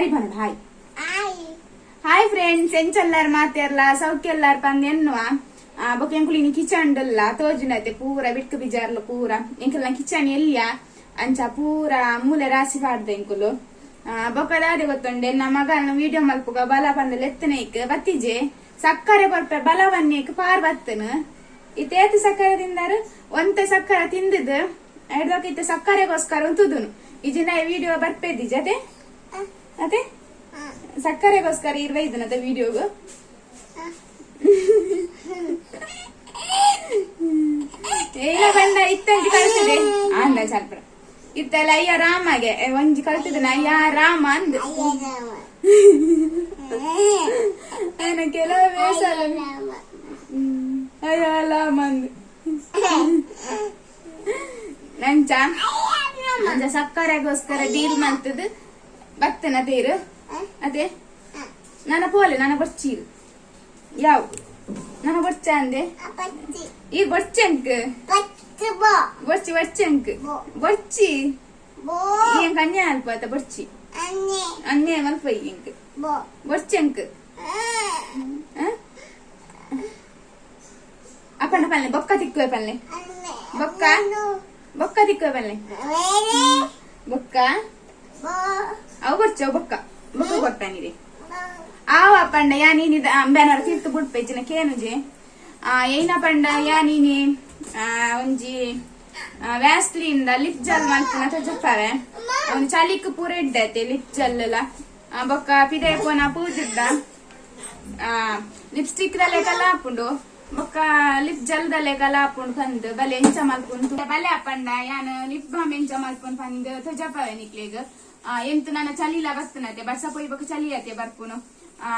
ಬರಿ ಪನೋಡು hi. Hi friends, ಎಂಚಲ್ಲಾರ್ ಮಾತೆರ್ಲ ಸೌಖ್ಯಲ್ಲಾರ್ ಪಂದ್ ಎನ್ನುವ. ಬೊಕ ಎಂಕುಲು ಇನಿ ಕಿಚನ್ ಡುಲ್ಲ ತೋಜುನತೆ ಪೂರ ಬಿಟ್ಕು ಬಿಜಾರ್ಲು ಪೂರ ಎಂಕಲ್ನ ಕಿಚನ್ ಎಲ್ಲಿಯ ಅಂಚ ಪೂರ ಮೂಲೆ ರಾಸಿ ಪಾಡ್ದ ಎಂಕುಲು. ಬೊಕ ದಾದೆ ಗೊತ್ತುಂಡೆ, ನಮ್ಮ ಮಗನ ವಿಡಿಯೋ ಮಲ್ಪುಗ ಬಲ ಪಂದ್ ಲೆತ್ತನೇಕ್ ಬತ್ತಿಜೆ. ಸಕ್ಕರೆ ಕೊರ್ಪೆ ಬಲವನ್ನೇಕ್ ಪಾರ್ ಬತ್ತನು. ಇತ್ತೇತ್ ಸಕ್ಕರೆ ತಿಂದಾರು, ಒಂತೆ ಸಕ್ಕರೆ ತಿಂದದು ಎಡ್ದಕ್ಕೆ ಇತ್ತೆ ಸಕ್ಕರೆಗೋಸ್ಕರ ತುದುನು. ಇಜಿನ ವಿಡಿಯೋ ಬರ್ಪೆದಿಜ ಅದೇ ಅದೇ ಸಕ್ಕರೆಗೋಸ್ಕರ ಇರ್ವ ಇದನ್ನದ ವಿಡಿಯೋಗು. ಏನ ಬಂಡ ಇತ್ತಂಜಿ ಕಳ್ತದೆ ಅಂದ ಸ್ವಲ್ಪ ಇತ್ತೆಲ್ಲ ಅಯ್ಯ ರಾಮಗೆ ಒಂಜಿ ಕಳ್ತದನ ಅಯ್ಯ ರಾಮ ಅಂದ್. ಆಯ್ನ ಕೆಲವು ಬೇಸಲ ಅಯ್ಯ ರಾಮ ಅಂದ್. ನಂಚ ಅಂಚ ಸಕ್ಕರೆಗೋಸ್ಕರ ಡೀಲ್ ಮಲ್ತದ ಬತ್ತನ ತೇರು ಅದೇ ನನ್ನ ಪೋಲೆ ನನ್ನ ಬೊರ್ಚೀರು ಯಾವ ನನ್ನ ಬೊರ್ಚ ಅಂದೆ. ಈ ಬೊರ್ಚಂಕ್ ಬೊರ್ಚಿ ಬೊರ್ಚಂಕ್ ಬೊರ್ಚಿ ಎಂಕ್ ಅನ್ಯಾಯ ಅಲ್ಪ ಅತ್ತ ಬೊರ್ಚಿ ಅನ್ಯಾಯ ಮಲ್ಪ ಎಂಕ್ ಬೊರ್ಚಂಕ್. ಅಪ್ಪಣ್ಣ ಪಲ್ಲೆ ಬೊಕ್ಕ ತಿಕ್ಕುವೆ ಪಲ್ಲೆ ಬೊಕ್ಕ ಬೊಕ್ಕ ತಿಕ್ಕುವೆ ಪಲ್ಲೆ ಬೊಕ್ಕ ಅವು ಬೊರ್ಚಿ ಅವು ಬೊಕ್ಕ ಬೊಕ್ಕ ಕೊರ್ತಾನಿದೆ ಆವ ಪಂಡ ಯಾ ನೀನಿ ಅಂಬೆನವರ ತೀರ್ತು ಬುಡ್ಪೆಜ್ಜಿನ ಕೇನುಜೆ. ಏನ ಪಂಡ ಯಾ ನೀನಿ ಒಂಜಿ ವ್ಯಾಸ್ಲಿನ್ the lip ಜಲ್ ಮಲ್ಪುನ ತೋಜಪ್ಪವೆ. ಒಂದು ಚಲಿಕ್ ಪೂರ ಇಡ್ಡೈತೆ ಲಿಪ್ ಜಲ್ ಎಲ್ಲ. ಬೊಕ್ಕ ಪಿದೆ ಪೋನ ಪೂಜಿದ್ದ ಲಿಪ್ಸ್ಟಿಕ್ ದ ಲೆಕ್ಕಲ ಆಪುಂಡು, ಬೊಕ್ಕ ಲಿಪ್ ಜಲ್ ದ ಲೆಕ್ಕಲ ಆಪುಂಡು ಪಂದ್ ಬಲೆ ಎಂಚ ಮಲ್ಪುಂಡು ಬಲೆ ಅಪ್ಪಂಡ ಯಾನ್ ಲಿಪ್ ಬಾಮ್ ಎಂಚ ಮಲ್ಪುನ್ ಪಂದ್ ತೋಜಪ್ಪವೆ ನಿಕ್ಲೆಗ್. ಎಂತ ನನ್ನ ಚಲಿಲ ಬರ್ತನತೆ ಬರ್ಸ ಪೋಯಿ ಬೊಕ್ಕ ಚಲಿ ಅತೆ ಬರ್ಪುನು.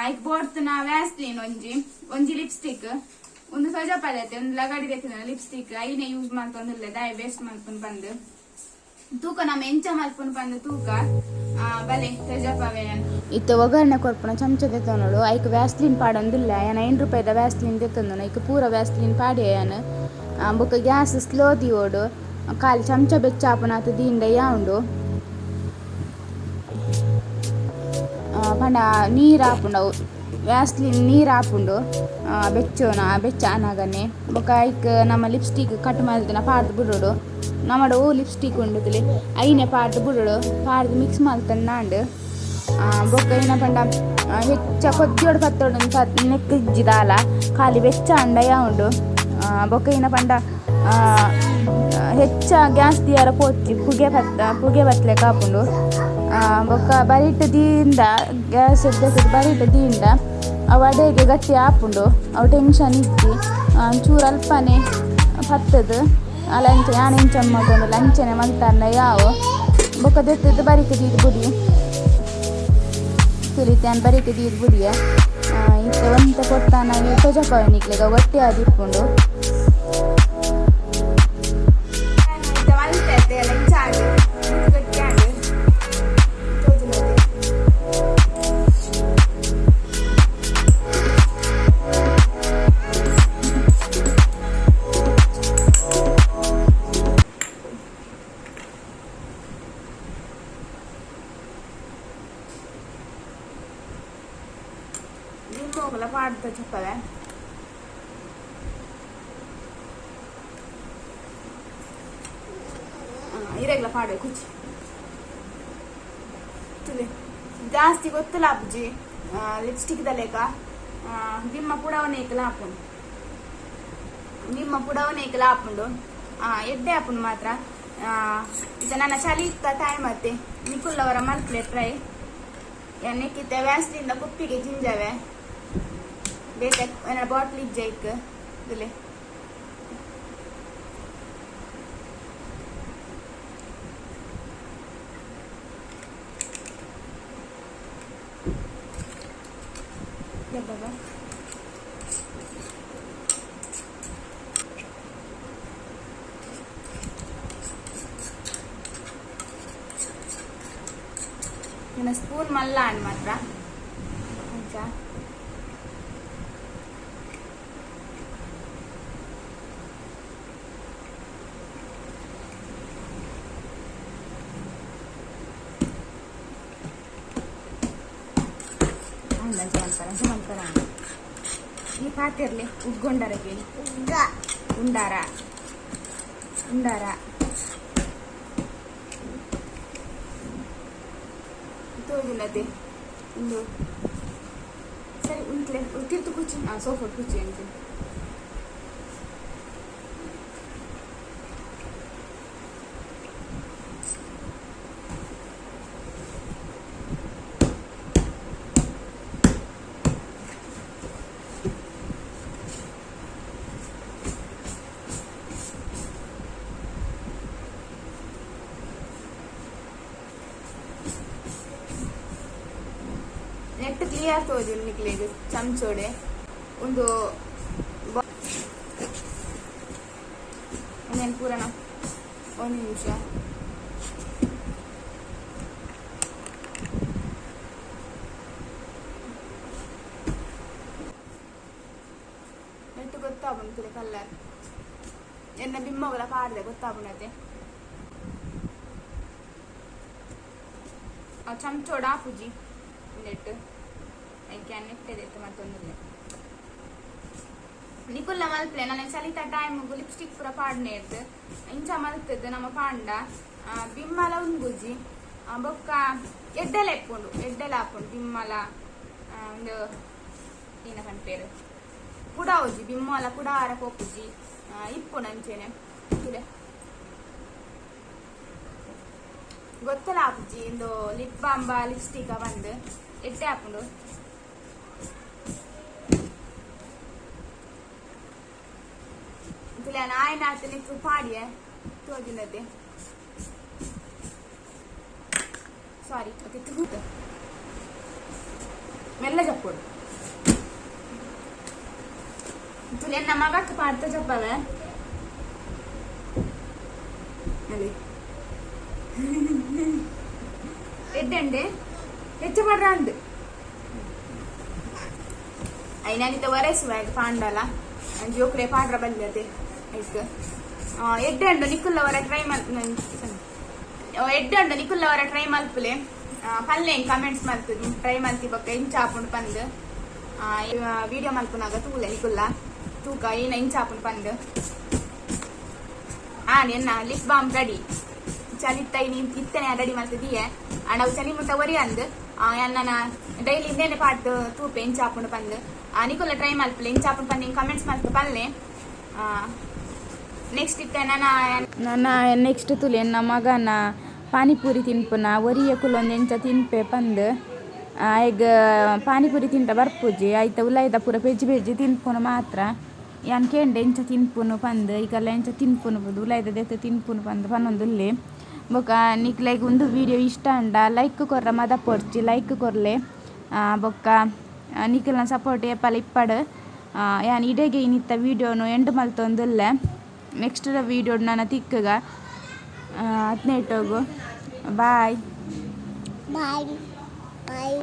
ಐಕ್ ಬೋಡ್ತನ ವ್ಯಾಸ್ಲಿನ್ ಒಂಜಿ ಒಂಜಿ ಲಿಪ್ಸ್ಟಿಕ್ ಒಂದು ಸಜಪದತೆ ಒಂದು ಲಗಡಿ ದೆತ್ತಿನ ಲಿಪ್ಸ್ಟಿಕ್ ಐನೆ ಯೂಸ್ ಮಲ್ತೊಂದುಲ್ಲೆ ದಾಯ ವೇಸ್ಟ್ ಮಲ್ಪುನ್ ಪಂದ್ ತೂಕ ನಮ್ಮ ಎಂಚ ಮಲ್ಪುನ್ ಪಂದ್ ತೂಕ. ಬಲೆ ತೋಜಪಾವೆ. ಇತ್ತೆ ಒಗ್ಗರಣೆ ಕೊರ್ಪುನ ಚಮಚ ದೆತ್ತೊನೊಡು. ಐಕ್ ವ್ಯಾಸ್ಲಿನ್ ಪಾಡೊಂದುಲ್ಲೆ. ಯಾನ್ 5 ರೂಪಾಯಿದ ವ್ಯಾಸ್ಲಿನ್ ದೆತ್ತೊಂದುನ. ಐಕ್ ಪೂರ ವ್ಯಾಸ್ಲಿನ್ ಪಾಡ್ಯೆ ಯಾನ್. ಬೊಕ್ಕ ಗ್ಯಾಸ್ ಸ್ಲೋ ದೀವೊಡು. ಖಾಲಿ ಚಮಚ ಬೆಚ್ಚ ಆಪುನಾತ್ ದೀಂಡ ಉಂಡು ಪಂಡ ನೀರು ಆಪುಂಡು ಅವು ವ್ಯಾಸ್ಲಿನ್ ನೀರು ಆಪುಂಡು ಬೆಚ್ಚೋನ ಬೆಚ್ಚ ಆನಗನೆ. ಬೊಕ್ಕ ಐಕ್ ನಮ್ಮ ಲಿಪ್ಸ್ಟಿಕ್ ಕಟ್ ಮಲ್ದಿನ ಪಾಡ್ದ್ ಬುಡೊಡು. ನಮಡ ಓ ಲಿಪ್ಸ್ಟಿಕ್ ಉಂಡುದುಲೆ ಐನೆ ಪಾಡ್ದ್ ಬುಡೊಡು. ಪಾಡ್ದ್ ಮಿಕ್ಸ್ ಮಲ್ತಂದಾಂಡ್. ಬೊಕ್ಕ ಏನ ಪಂಡ ಹೆಚ್ಚ ಕೊದ್ಯೋಡು ಪತ್ತೊಡು ನೆಕ್ಕ್ ಇಜ್ಜಿ ದಾಲ ಖಾಲಿ ಬೆಚ್ಚ ಆಂಡ ಉಂಡು. ಬೊಕ್ಕ ಏನ ಪಂಡ ಹೆಚ್ಚ ಗ್ಯಾಸ್ ದಿಯರ ಪೋಚಿ ಪುಗೆ ಪತ್ತ ಪುಗೆ ಬತ್ಲೆಕ ಆಪುಂಡು. ಬೊಕ್ಕ ಬರಿಟ್ ದೀಂಡ ಗ್ಯಾಸ್ ಬರಿಟ್ ದೀಂಡ ಅವು ಅಡೆಗೆ ಗಟ್ಟಿ ಆಪುಂಡು. ಅವು ಟೆನ್ಷನ್ ಇಜ್ಜಿ. ಒಂಚೂರು ಅಲ್ಪನೆ ಪತ್ತದು ಅಲ್ಲ. ಎಂಚ ಯಾನ್ ಎಂಚ ಮಲ್ತೊಂದುಲ್ಲೆ ಅಂಚನೆ ಮಲ್ತಂಡ ಯಾವು. ಬೊಕ್ಕ ದೆತ್ತುದು ಬರಿಕ್ ದೀದ್ ಬುಡಿ ತುಲಿತೆ ಯಾನ್ ಬರಿಕ್ ದೀದ್ ಬುಡಿಯೆ. ಇತ್ತೆ ಒಂತೆ ಪೊರ್ತಾನಗ ತೊಜಪಾವೆ ನಿಕ್ಲೆಗ್ ಅವು ಗಟ್ಟಿ ಆದಿಪ್ಪುಂಡು. ಇತ್ತೆ ಮಲ್ತೆ ಅತ್ತೆ ಎಲ್ಲ ಇಂಚ ಆಂಡ್ ಗಟ್ಟಿ ಆಂಡ್ ತೋಜುನತೆ. ಲಿಂಬೋಗಲ ಪಾಡ್ದ ಚಪ್ಪವೆ. ಇರೆಗ್ಲ ಪಾಡ್ವೆ ಕುಚ್ಚಿ ತುಲೆ. ಜಾಸ್ತಿ ಗೊತ್ತಲ್ಲ ಅಪ್ಜಿ ಲಿಪ್ಸ್ಟಿಕ್ ದ ಲೆಕ್ಕ ನಿಮ್ಮ ಪುಡವನೇಕಲ ಆಪುಂಡು, ನಿಮ್ಮ ಪುಡವನೇಕಲ ಆಪುಂಡು. ಎಡ್ಡೆ ಆಪುಂಡು ಮಾತ್ರ. ಇತ್ತೆ ನನ್ನ ಚಳಿ ಇತ್ತ ಟೈಮ್ ಅತ್ತೆ ನಿಕುಲ್ಲವರ ಮಲ್ಪ್ಲೆ ಟ್ರೈ. ಎಣ್ಣೆಕ್ಕಿತ್ತೆ ವ್ಯಾಸ್ಲಿಂದ ಕುಪ್ಪಿಗೆ ಜಿಂಜವೆ ಬೇತೆ ಏನ ಬಾಟ್ಲ್ ಇಜ್ಜ ಇಕ್ ಇದುಲೆ. ಬಾಬಾ ಇನ್ನು ಸ್ಪೂನ್ ಮಲ್ಲ ಅಂಡ್ ಮಾತ್ರ ಅಂಚ. ಉಂಡು ಅಂಚ ಮಲ್ಪರ ಅಂಚ ಮಲ್ಪರ ಈ ಪಾತಿರ್ಲಿ ಉಗ್ಗೊಂಡರಗೆ ಉಂಡಾರ ಉಂಡಾರ ತೋಜುನತೆ ಉಂದು ಸರಿ ಉಂಟ್ಲೆ ತಿರ್ತು ಕುಚ್ಚಿ ಸೋಫಾ ಕುಚ್ಚಿ ಅಂತ ನೆಟ್ ಕ್ಲಿಯರ್ ತೋಜುಂಡು ನಿಕ್ಲೆಗ್ ಚಮಚೋಡೆ ಒಂದು ಉಂದೆನ್ ಪೂರನ ಒಂದು ನಿಮಿಷ ನೆಟ್ ಗೊತ್ತಾಪುಂಡು ತುಲೆ ಕಲ್ಲರ್ ಎನ್ನ ಬಿಮ್ಮಗುಲ ಪಾಡ್ದೆ ಗೊತ್ತಾಪುಂಡತೆ ಆ ಚಮಚೋಡ ಆಪುಜಿ ನೆಟ್ ಐಕೆ ನೆಟ್ಟೆದೆತ್ತು ಮತ್ತೊಂದಿಲ್ಲ ನಿಕುಲ್ಲ ಮಲ್ಪ್ಲೆ ನನ್ನ ಚಲಿತ ಟೈಮ್ ಲಿಪ್ಸ್ಟಿಕ್ ಪೂರ ಪಾಡ್ನೆ ಇರ್ತು ಇಂಚ ಮಲ್ತದ್ದು ನಮ್ಮ ಪಾಂಡ ಬಿಮ್ಮಲ ಉಂಗುಜಿ ಬೊಕ್ಕ ಎಡ್ಡೆಲ ಇಪ್ಪುಂಡು ಎಡ್ಡೆಲ ಹಾಪುಂಡು ಬಿಮ್ಮಲ ಒಂದು ಏನ ಪನ್ಪೇರು ಪುಡಾವುಜಿ ಬಿಮ್ಮಲ ಪುಡಾರ ಪೋಪುಜಿ ಇಪ್ಪುಂಡು ಅಂಚೆನೆ ತುಲೆ ಗೊತ್ತಲ ಆಪುಜಿ ಇಂದು ಲಿಪ್ ಬಾಂಬ ಲಿಪ್ಸ್ಟಿಕ್ ಬಂದು ಎಡ್ಡೆ ಹಾಪುಂಡು ತುಲೆ ನಾಯನ ನಿಕ್ಕು ಪಾಡಿಯೆ ತೋಜುನತೆ ಸಾರಿ ತಿತ್ತು ಮೆಲ್ಲ ಜಪ್ಪೋಡು ತುಲೆ ನಮ್ಮ ಮಗಕ್ಕೆ ಪಾಡ್ತಾ ಜಪ್ಪವೆ ಅಲ್ಲಿ ಎಡ್ಡೆ ಹೆಚ್ಚು ಪಡ್ರ ಅಂದು ಐನಾನಿತ ವರೆಸುವ ಪಾಂಡಲ ಜೋಕ್ಲೆ ಪಾಡ್ರ ಬಂದತೆ ಐಕ್ ಎಡ್ಡೆ ಉಂಡು ನಿಕುಲ್ಲವರ ಟ್ರೈ ಮಲ್ ಎಡ್ಡೆ ಉಂಡು ನಿಕುಲ್ಲವರ ಟ್ರೈ ಮಲ್ಪುಲೆ ಪಲ್ಲೆ ಕಮೆಂಟ್ಸ್ ಮಲ್ತುದು ಟ್ರೈ ಮಲ್ತಿ ಬೊಕ್ಕ ಇಂಚ ಆಪುಂಡು ಪಂದ್ ವಿಡಿಯೋ ಮಲ್ಪುನಾಗ ತೂಲೆ ನಿಕುಲ್ಲ ತೂಕ ಏನ ಇಂಚ ಆಪುಂಡು ಪಂದ್ ಎನ್ನ ಲಿಪ್ ಬಾಮ್ ರೆಡಿ ಚಲಿತ್ತ ಇತ್ತನೆ ರೆಡಿ ಮಲ್ತಿದೀಯೆ ಅವು ಚಲಿ ಮುಟ್ಟ ಒರಿ ಅಂದ್ ನನ್ನ ಡೈಲಿ ಇಂದೇನೆ ಪಾಟ್ ತೂಪೆ ಇಂಚ ಆಪುಂಡು ಪಂದ್ ನಿಕುಲ್ಲ ಟ್ರೈ ಮಲ್ಪಲೆ ಇಂಚ ಆಪುಂಡು ಪಂದ್ ಕಮೆಂಟ್ಸ್ ಮಲ್ತು ಪಲ್ಲೆ ನೆಕ್ಸ್ಟ್ ಇತ್ತೆ ನನ್ನ ನನ್ನ ನೆಕ್ಸ್ಟ್ ತುಲೆ ಎನ್ನ ಮಗನ ಪಾನಿಪುರಿ ತಿನ್ಪುನ ಒರಿಯ ಕುಲೊಂದು ಎಂಚ ತಿನ್ಪೆ ಪಂದ್ ಆಯ್ಗ ಪಾನಿಪುರಿ ತಿಂಟ ಬರ್ಪುಜಿ ಆಯ್ತ ಉಲಾಯ್ದ ಪೂರ ಪೆಜ್ಜಿ ಪೆಜ್ಜಿ ತಿನ್ಪುನು ಮಾತ್ರ ಯಾನ್ ಕೇಂಡೆ ಎಂಚ ತಿನ್ಪುನು ಪಂದ್ ಈಕಲ್ಲ ಎಂಚ ತಿನ್ಪುನು ಪಂದ್ ಉಲಾಯ್ದ ದೆತ್ತ ತಿನ್ಪುನು ಪಂದ್ ಪನ್ನೊಂದುಲ್ಲೆ ಬೊಕ ನಿಕ್ಲೆಗ್ ಉಂದು ವಿಡಿಯೋ ಇಷ್ಟ ಅಂಡ ಲೈಕ್ ಕೊರ್ರ ಮದಪೊಡ್ಚಿ ಲೈಕ್ ಕೊರ್ಲೆ ಬೊಕ್ಕ ನಿಕಲ್ನ ಸಪೋರ್ಟ್ ಏಪಲ ಇಪ್ಪಡ್ ಯಾನ್ ಇಡೆಗೆ ಇನ್ನಿತ್ತ ವಿಡಿಯೋನು ಎಂಡ್ ಮಲ್ತೊಂದುಲ್ಲೆ ನೆಕ್ಸ್ಟ್ ವಿಡಿಯೋ ನನ್ನ ತಿಕ್ಕಗ ಹದಿನೆಂಟೋಗು ಬಾಯ್ ಬಾಯ್ ಬಾಯ್.